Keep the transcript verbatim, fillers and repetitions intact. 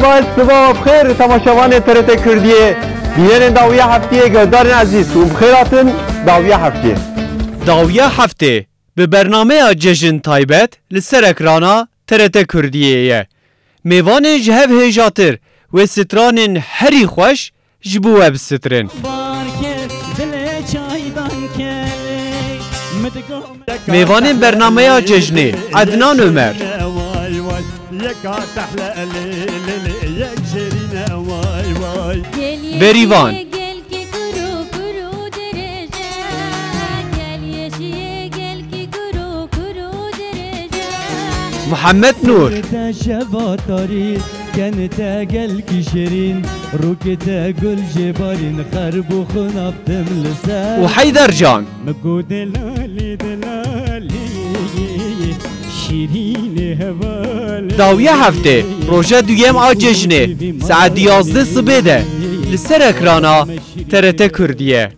Siba, siba bi xêr, temaşevanê T R T Kurdiyê. Bînerên dawiya heftiyê, guhdarên ezîz û bi xêr hatin dawiya heftiyê. Dawiya heftê bi bernameya cejn taybet li ser ekrana T R T Kurdiyê ye. Mêvanên ji hev hêjatir wê stranên herî xweş ji bo we bistrin. Mêvanên bernameya cejnê, Ednan Ömer. Berivan. Muhammed Nur. Te şeva tarî, kenê te gelkî şêrîn, rûkê te gul jê barîn, xerb û xunab tim li ser. Û Heyder Can. Min got delalî, delalî, şîrînê hevalê. Dawiya heftê, roja duyem a cejnê, saet yazdeh sibê de, li ser ekrana T R T Kurdiye.